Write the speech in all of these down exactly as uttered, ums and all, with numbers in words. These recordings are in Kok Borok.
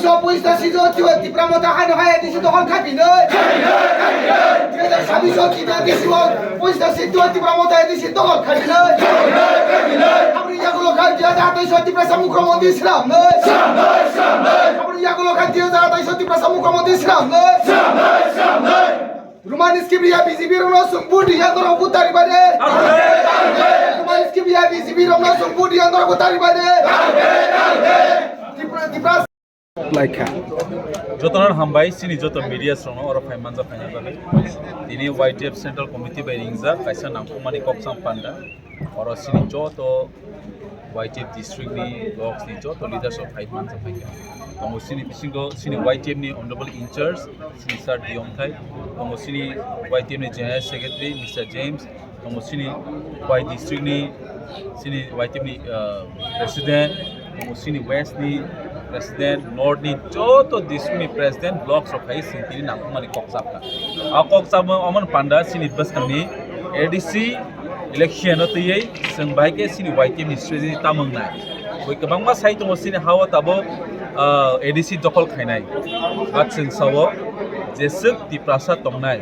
Pojitashi jo Tipra Motha haino hai A D C dokhol khaipinwi. Dui hajar sabbish o Tipra A D C o pojitashi jo Tipra Motha A D C dokhol khaipinwi. Aboni yagulo kha dui hajar atais o Tiprasa Mukhyamantri swnamnwi. Aboni yagulo kha dui hajar atais o Tiprasa Mukhyamantri swnamnwi. Roman script ya B J P rokno chwng vote ya norok butari bade. Roman script ya B J P rokno chwng vote ya norok butari bade. Tipra, Tipra. Laikha. Jotono hambai, chini joto media rokno oro phai manja phaina bagwi. Tini Y T F Central Committee bai ringjak kaisa nangkukmani kokcham panda. Oro chini joto Y T F district ni blocks ni joto leaders rok phai manja phaikha. Tongo chini bisingo chini Y T F ni honorable in charge chini sir Diyongthai, tongo chini Y T F ni general secretary Mister James, tongo chini Y district ni chini Y T F ni, uh, president, tongo chini west ni president, north ni joto district ni president, blocks rok phai chini tini nangkukmani kokchap kha. A kokchap omo panda chini bwskang ni A D C election o twiwi chwng bai khe chini Y T F ni strategy tamung nai. Bui kwbangma sai tongo chini ha o tabuk, ah, A D C dokhol khainai. But chwng sao jeswk Tiprasa tongnai,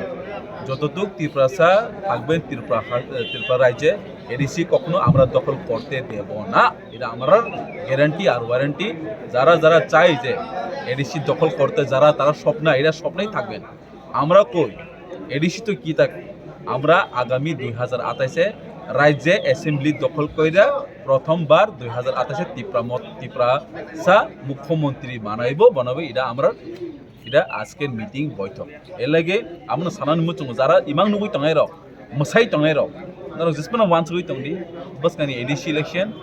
jototuk Tiprasa thakben Tripura ha-, Tripura rajye A D C kokno amra dokhol korte debo na. Ida amra guarantee ar warranty. Jara jara chai je A D C dokhol korte jara tara sopna, ida sopnai thakben. Amra koi A D C to ki tak? Amra agami dui hajar atais e rajye assembly dokhol koira prothom bar dui hajar atais e Tipra mot-, Tiprasa mukhyamantri banaibo, banaibo ida amra ida ajker meeting boithok. Elage amno sanani muchungo jara imang nugui tongnai rok, mwsai tongnai rok, norok jesphano wansugui tongdi, bwskangni A D C election,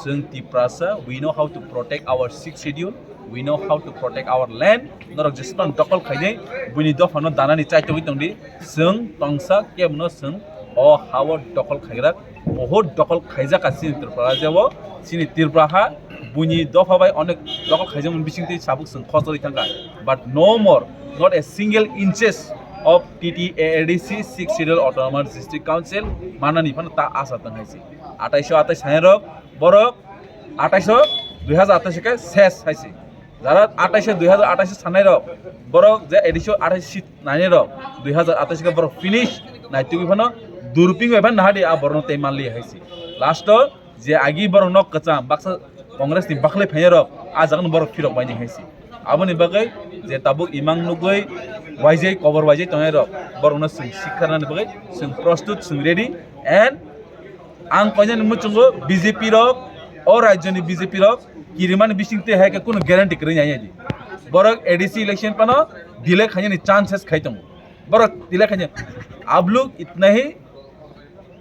chwng Tiprasa, we know how to protect our sixth schedule, we know how to protect our land, norok jesphano dokhol khainai, buini dophano danani chaitogwi tongdi, chwng tongsa kebono chwng o ha-o dokhol khaigra, bohut dokhol khaijak chini Tripura rajya o, chini Tripura ha, buini dopha bai onek dokhol khaijakmani bisingtwi sabuk chwng khosori thangkha, but no more, not a single inches of T T A A D C Sixth Schedule Autonomous District Council manani phano ta asa tong hai se. Atais o atais sanai rok, borok atais o dui hajar atais khe ses hai se. Jara atais o dui hajar atais sanai rok, borok je A D C o atais seat nainai rok, dui hajar atais khe borok finish naitugwi phano durping bai phano nahadi a borokno tei manli hai se. Last o je agi borok nok kwcham baksa Congress ni bakhwlai phainai rok, a jaga no borok phirok baini hai se. Aboni bagwi je tabuk imang nugwi waijai kobor waijai tongnai rok, borok no chwng sikha nani bagwi chwng prostut, chwng ready, and ang koinani muchungo B J P rok, o rajyo ni B J P rok kirimani bising twi hai khe kunu guarantee kwrwi nai di. Borok A D C election phano delay khainani chances khai tongo. Borok delay khainani, "आप लोग इतना ही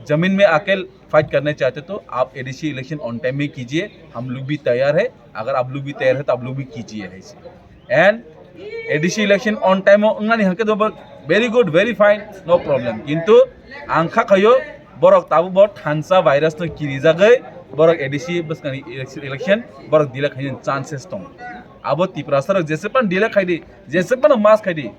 जमीन में आके fight करना चाहते तो आप A D C election on time में कीजिए, हम लोग भी तैयार है, अगर आप लोग भी तैयार है तो आप लोग भी कीजिए," hai se. And A D C election on time o wngnani hwnkhe to very good, very fine, no problem. Kintu ang kha khaio, borok tabuk bo thansa virus no kirijagwi borok A D C bwskangni election, election borok delay khainani chances tongo. Abo Tiprasa rok jesepano delay khaidi, jesepano mas khaidi,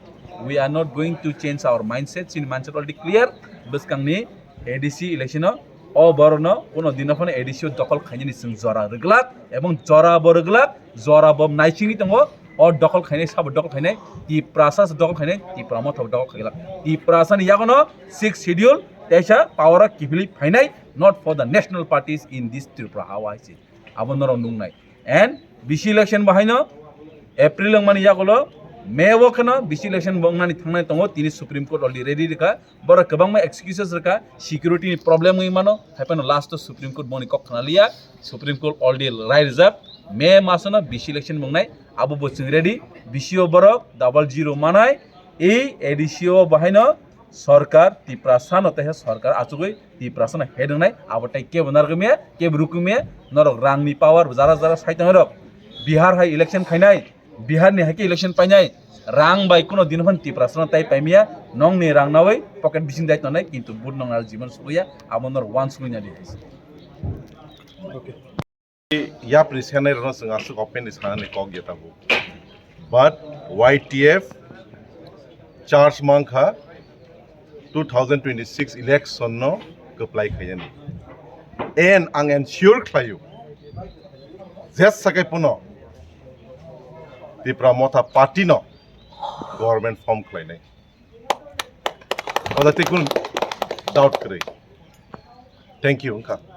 we are not going to change our mindset. Chini mindset already clear. Bwskangni A D C election o, o borokno kuno dino phano A D C o dokhol khainani chwng jora rwglak, ebong jora bo rwglak, jora bo naisingwi tongo. O dokhol khainai, sabo dokhol khainai, Tiprasa se dokhol khainai, Tipra Motha bo dokhol khaiglak. Tiprasa ni yagono Sixth Schedule teisa power o kiphilwi phainai, not for the national parties in this Tripura hawa hai se. Abo norok nungnai. And B C election bo haino April wngmani yagulo May o kheno B C election bo wngnani thangnai tongo, tini Supreme Court already ready rwkha. Borok kwbangma excuses rwkha, security ni problem wngwi mano, hai phano last o Supreme Court boni kok khna liya. Supreme Court already rai rijak, May masono B C election bo wngnai, abo bo chwng ready. B C o borok double zero manai, ei A D C o bo haino sorkar Tiprasa no teisa sorkar achugwi Tiprasa no head wngnai, abo tei kebo narwkmaya, kebo rwkmaya, norok rangni power jara jara sai tongnai rok. Bihar hai election khainai, Bihar ni hai khe election painai, rang bai kuno din phan Tiprasa no tai paimaya, nongni rang nawi pocket bising dai tongnai, kintu but nong ar jibon sukuya, abo norok wansukwi nadi. Okay. Yapri senai rokno chwng aswk openly sanani kok ya tabuk. But Y T F charge mankha two thousand twenty-six election no kwplai khaiyani. And ang ensure khlaio, jes sakai puno Tipra Motha Party no government form khlainai. Oda tei kun doubt kwrwi. Thank you wngkha.